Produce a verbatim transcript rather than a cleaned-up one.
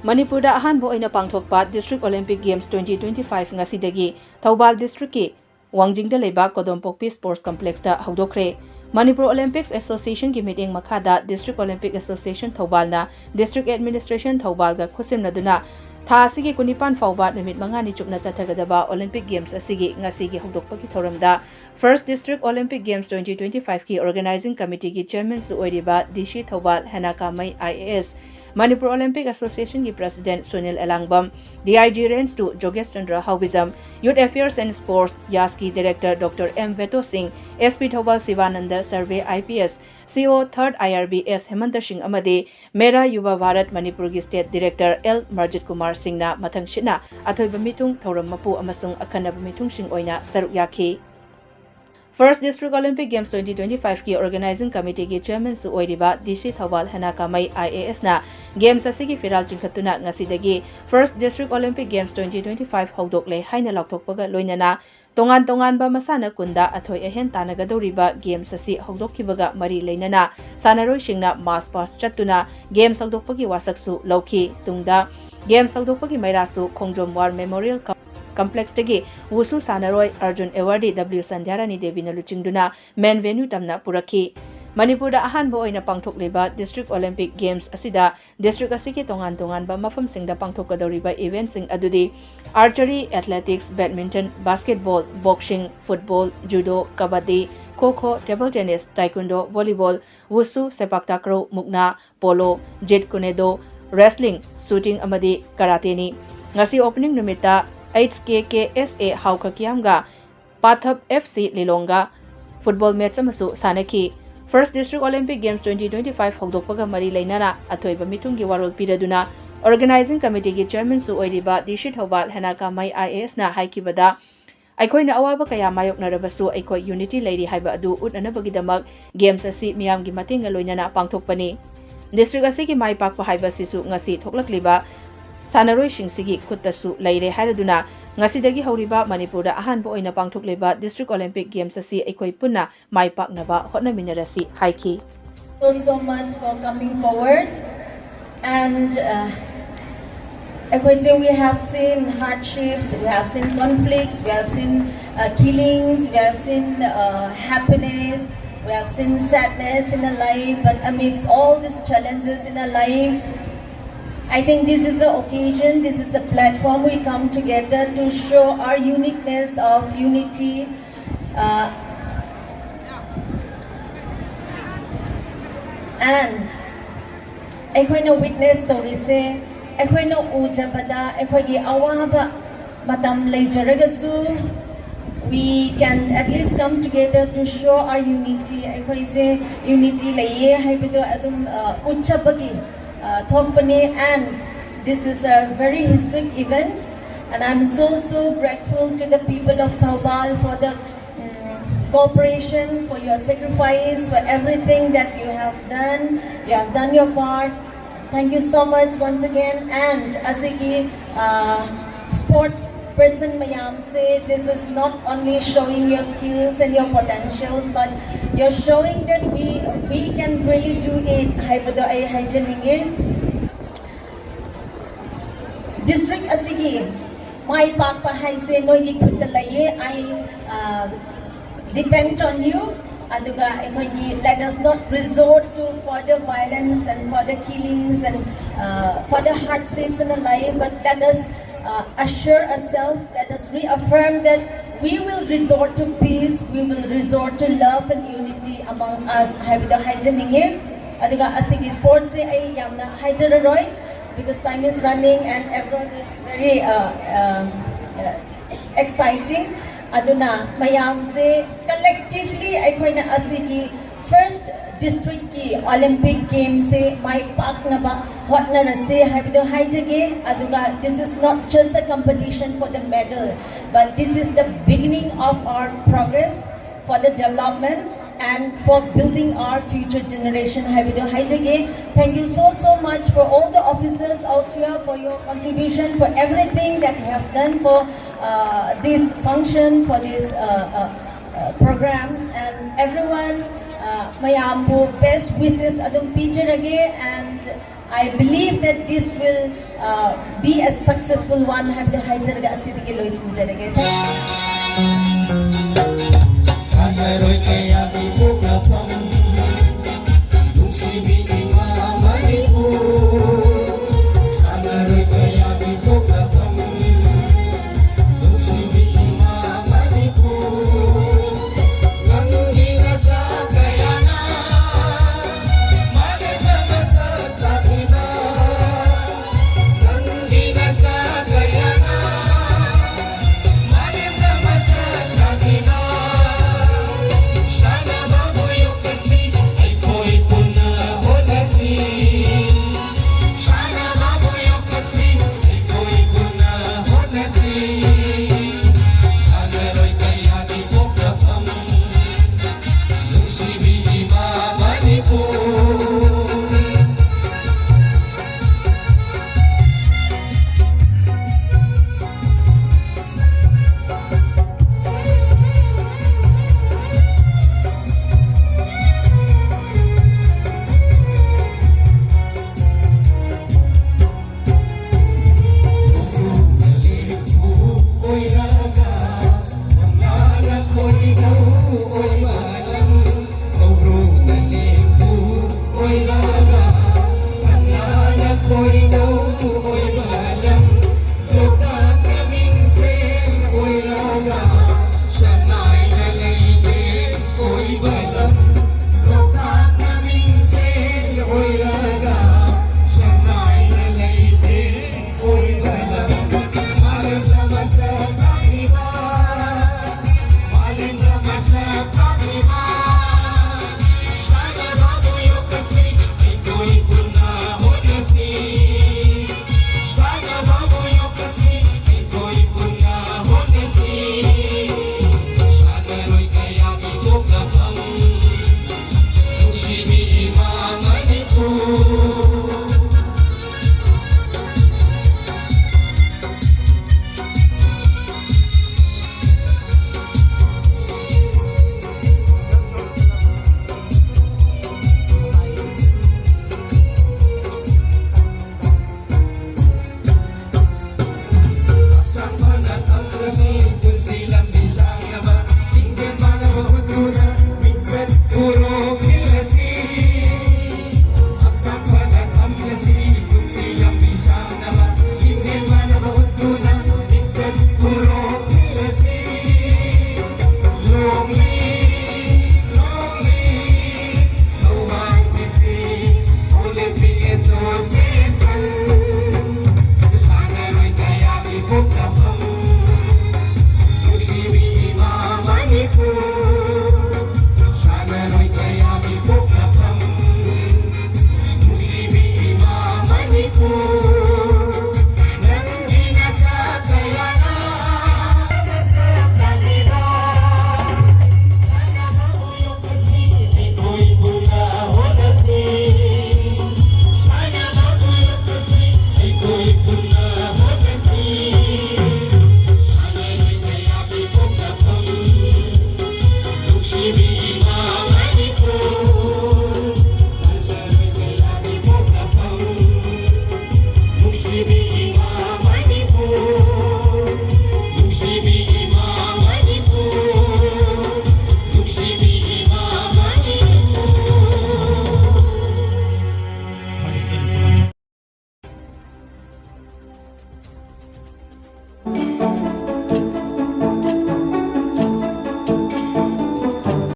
ꯃꯅꯤꯄꯨꯔꯗ ꯑꯍꯥꯟꯕ ꯑꯣꯏꯅ ꯄꯥꯡꯊꯣꯛꯄ District Olympic Games twenty twenty-five ꯉꯁꯤꯗꯒꯤ ꯊꯧꯕꯥꯜ districtꯀꯤ ꯋꯥꯡꯖꯤꯡꯗ ꯂꯩꯕ ꯀꯣꯗꯣꯝꯄꯣꯛꯄꯤ Sports Complexꯇ ꯍꯧꯗꯣꯛꯈ꯭ꯔꯦ꯫ Manipur Olympics Associationꯒꯤ ꯃꯤꯠꯌꯦꯡ ꯃꯈꯥꯗ District Olympic Association ꯊꯧꯕꯥꯜꯅ District Administration ꯊꯧꯕꯥꯜꯒ ꯈꯨꯠꯁꯝꯅꯗꯨꯅ ꯊꯥ ꯑꯁꯤꯒꯤ ꯀꯨꯟꯅꯤꯄꯥꯟ ꯐꯥꯎꯕ ꯅꯨꯃꯤꯠ ꯃꯉꯥꯅꯤ ꯆꯨꯞꯅ ꯆꯠꯊꯒꯗꯕ Olympic Games ꯑꯁꯤꯒꯤ ꯉꯁꯤꯒꯤ ꯍꯧꯗꯣꯛꯄꯒꯤ ꯊꯧꯔꯝꯗ First District Olympic Games twenty twenty-fiveꯀꯤ Organizing Committeeꯒꯤ Chairmanꯁꯨ ꯑꯣꯏꯔꯤꯕ D C Thoubal ꯍꯦꯅꯥ ꯀꯥꯃꯩ I A S, Manipur Olympic Associationꯒꯤ President Sunil Elangbam, D I G Range two ꯖꯣꯒꯦꯁ Chandra ꯍꯥꯎꯕꯤꯖꯝ, Youth Affairs and Sports, YASꯀꯤ Director Doctor M ꯕꯦꯇꯣ Singh, S P Thoubal Shibananda Surve I P S, C O third I R B S ꯍꯦꯃꯟꯇ ꯁꯤꯡ ꯑꯃꯗꯤ ꯃꯦꯔꯥ ꯌꯨꯕ ꯚꯥꯔꯠ ꯃꯅꯤꯄꯨꯔꯒꯤ State Director L ꯃꯔꯖꯤꯠ Kumar ꯁꯤꯡꯅ ꯃꯊꯪꯁꯤꯠꯅ ꯑꯊꯣꯏꯕ ꯃꯤꯊꯨꯡ, ꯊꯧꯔꯝ ꯃꯄꯨ ꯑꯃꯁꯨꯡ ꯑꯈꯟꯅꯕ ꯃꯤꯊꯨꯡꯁꯤꯡ ꯑꯣꯏꯅ ꯁꯔꯨꯛ ꯌꯥꯈꯤ꯫ First District Olympic Games twenty twenty-fiveꯀꯤ Organizing Committeeꯒꯤ Chairmanꯁꯨ ꯑꯣꯏꯔꯤꯕ D C Thoubal ꯍꯦꯅꯥ ꯀꯥꯃꯩ I A Sꯅ Games ꯑꯁꯤꯒꯤ ꯐꯤꯔꯥꯜ ꯆꯤꯡꯈꯠꯇꯨꯅ ꯉꯁꯤꯗꯒꯤ First District Olympic Games twenty twenty-five ꯍꯧꯗꯣꯛꯂꯦ ꯍꯥꯏꯅ ꯂꯥꯎꯊꯣꯛꯄꯒ ꯂꯣꯏꯅꯅ ꯇꯣꯉꯥꯟ ꯇꯣꯉꯥꯟꯕ ꯃꯁꯥꯟꯅ ꯀꯨꯟꯗ ꯑꯊꯣꯏ ꯑꯍꯦꯟ ꯇꯥꯟꯅꯒꯗꯧꯔꯤꯕ Games ꯑꯁꯤ ꯍꯧꯗꯣꯛꯈꯤꯕꯒ ꯃꯔꯤ ꯂꯩꯅꯅ ꯁꯥꯟꯅꯔꯣꯏꯁꯤꯡꯅ march past ꯆꯠꯇꯨꯅ Games ꯍꯧꯗꯣꯛꯄꯒꯤ ꯋꯥꯁꯛꯁꯨ ꯂꯧꯈꯤ꯫ ꯇꯨꯡꯗ Games ꯍꯧꯗꯣꯛꯄꯒꯤ ꯃꯩꯔꯥꯁꯨ ꯈꯣꯡꯖꯣꯝ War Memorial Com-, Complexꯇꯒꯤ ꯋꯨꯁꯨ ꯁꯥꯟꯅꯔꯣꯏ ꯑꯔꯖꯨꯟ awardee W ꯁꯟꯙ꯭ꯌꯥꯔꯥꯅꯤ ꯗꯦꯕꯤꯅ ꯂꯨꯆꯤꯡꯗꯨꯅ main venue ꯇꯝꯅ ꯄꯨꯔꯛꯈꯤ꯫ ꯃꯅꯤꯄꯨꯔꯗ ꯑꯍꯥꯟꯕ ꯑꯣꯏꯅ ꯄꯥꯡꯊꯣꯛꯂꯤꯕ District Olympic Games ꯑꯁꯤꯗ district ꯑꯁꯤꯒꯤ ꯇꯣꯉꯥꯟ ꯇꯣꯉꯥꯟꯕ ꯃꯐꯝꯁꯤꯡꯗ ꯄꯥꯡꯊꯣꯛꯀꯗꯧꯔꯤꯕ eventꯁꯤꯡ ꯑꯗꯨꯗꯤ archery, athletics, badminton, basketball, boxing, football, judo, kabaddi, kho kho, table tennis, taekwondo, volleyball, wushu, sepak takraw, mukna, polo, jeet kune do, wrestling, shooting ꯑꯃꯗꯤ karateꯅꯤ꯫ ꯉꯁꯤ opening ꯅꯨꯃꯤꯠꯇ H K K S A ꯍꯥꯎꯈꯀꯤꯌꯥꯝꯒ ꯄꯥꯊꯞ F C ꯂꯤꯂꯣꯡꯒ football match ꯑꯃꯁꯨ ꯁꯥꯟꯅꯈꯤ꯫ First District Olympic Games twenty twenty-five ꯍꯧꯗꯣꯛꯄꯒ ꯃꯔꯤ ꯂꯩꯅꯅ ꯑꯊꯣꯏꯕ ꯃꯤꯊꯨꯡꯒꯤ ꯋꯥꯔꯣꯜ ꯄꯤꯔꯗꯨꯅ Organizing Committeeꯒꯤ Chairmanꯁꯨ ꯑꯣꯏꯔꯤꯕ D C Thoubal ꯍꯦꯅꯥ ꯀꯥꯃꯩ I A Sꯅ ꯍꯥꯏꯈꯤꯕꯗ, ꯑꯩꯈꯣꯏꯅ ꯑꯋꯥꯕ ꯀꯌꯥ ꯃꯥꯌꯣꯛꯅꯔꯕꯁꯨ ꯑꯩꯈꯣꯏ unity ꯂꯩꯔꯤ ꯍꯥꯏꯕ ꯑꯗꯨ ꯎꯠꯅꯅꯕꯒꯤꯗꯃꯛ Games ꯑꯁꯤ ꯃꯤꯌꯥꯝꯒꯤ ꯃꯇꯦꯡꯒ ꯂꯣꯏꯅꯅ ꯄꯥꯡꯊꯣꯛꯄꯅꯤ꯫ District ꯑꯁꯤꯒꯤ ꯃꯥꯏ ꯄꯥꯛꯄ ꯍꯥꯏꯕ ꯑꯁꯤꯁꯨ ꯉꯁꯤ ꯊꯣꯛꯂꯛꯂꯤꯕ ꯁꯥꯟꯅꯔꯣꯏꯁꯤꯡꯁꯤꯒꯤ ꯈꯨꯠꯇꯁꯨ ꯂꯩꯔꯦ ꯍꯥꯏꯔꯗꯨꯅ, ꯉꯁꯤꯗꯒꯤ ꯍꯧꯔꯤꯕ ꯃꯅꯤꯄꯨꯔꯗ ꯑꯍꯥꯟꯕ ꯑꯣꯏꯅ ꯄꯥꯡꯊꯣꯛꯂꯤꯕ District Olympic Games ꯑꯁꯤ ꯑꯩꯈꯣꯏ ꯄꯨꯟꯅ ꯃꯥꯏ ꯄꯥꯛꯅꯕ ꯍꯣꯠꯅꯃꯤꯟꯅꯔꯁꯤ ꯍꯥꯏꯈꯤ꯫ So, so much for coming forward. And, uh, ꯑꯩꯈꯣꯏꯁꯦ, we have seen hardships, we have seen conflicts, we have seen uh, killings, we have seen uh, happiness, we have seen sadness in a life, but amidst all these challenges in a life, I think this is an occasion, this is a platform we come together to show our uniqueness of unity uh, and ꯑꯩꯈꯣꯏꯅ witness ꯇꯧꯔꯤꯁꯦ, ꯑꯩꯈꯣꯏꯅ ꯎꯖꯕꯗ ꯑꯩꯈꯣꯏꯒꯤ ꯑꯋꯥꯕ ꯃꯇꯝ ꯂꯩꯖꯔꯒꯁꯨ, we can at least come together to show our unity. ꯑꯩꯈꯣꯏꯁꯦ unity ꯂꯩꯌꯦ ꯍꯥꯏꯕꯗꯣ ꯑꯗꯨꯝ uh, ꯎꯠꯆꯕꯒꯤ uh, ꯊꯣꯛꯄꯅꯦ. And this is a very historic event, and I'm so so grateful to the people of Thoubal for the mm, cooperation, for your sacrifice, for everything that you have done. You have done your part. Thank you so much once again. And ꯑꯁꯤꯒꯤ uh, sports person ꯃꯌꯥꯝꯁꯦ, this is not only showing your skills and your potentials, but you're showing that we we can really do it ꯍꯥꯏꯕꯗꯣ ꯑꯩ ꯍꯥꯏꯖꯅꯤꯡꯉꯦ. District ꯑꯁꯤꯒꯤ ꯃꯥꯏ ꯄꯥꯛꯄ ꯍꯥꯏꯁꯦ ꯅꯣꯏꯒꯤ ꯈꯨꯠꯇ ꯂꯩꯌꯦ. I uh, depend on you. ꯑꯗꯨꯒ ꯑꯩꯈꯣꯏꯒꯤ, let us not resort to further violence and further killings and uh, further hardships in the life, but let us uh, assure ourselves, let us reaffirm that we will resort to peace, we will resort to love and unity among us ꯍꯥꯏꯕꯗꯣ ꯍꯥꯏꯖꯅꯤꯡꯉꯦ. ꯑꯗꯨꯒ ꯑꯁꯤꯒꯤ sportsꯁꯦ ꯑꯩ ꯌꯥꯝꯅ ꯍꯥꯏꯖꯔꯔꯣꯏ, because time is running and everyone is very uh, uh, uh, exciting. ꯑꯗꯨꯅ ꯃꯌꯥꯝꯁꯦ collectively ꯑꯩꯈꯣꯏꯅ ꯑꯁꯤꯒꯤ first districtꯀꯤ Olympic Gamesꯁꯦ ꯃꯥꯏ ꯄꯥꯛꯅꯕ ꯍꯣꯠꯅꯔꯁꯦ ꯍꯥꯏꯕꯗꯣ ꯍꯥꯏꯖꯒꯦ. ꯑꯗꯨꯒ this is not just a competition for the medal, but this is the beginning of our progress for the development and for building our future generation ꯍꯥꯏꯕꯗꯣ ꯍꯥꯏꯖꯒꯦ. Thank you so so much for all the officers out here for your contribution, for everything that you have done for uh, this function, for this uh, uh, uh, program, and everyone uh, ꯃꯌꯥꯝꯕꯨ best wishes ꯑꯗꯨꯝ ꯄꯤꯖꯔꯒꯦ. And I believe that this will uh, be a successful one ꯍꯥꯏꯕꯗꯣ ꯍꯥꯏꯖꯔꯒ ꯑꯁꯤꯗꯒꯤ ꯂꯣꯏꯁꯤꯟꯖꯔꯒꯦ꯫ Thank you. ꯁꯥꯟꯅꯔꯣꯏ ꯀꯌꯥ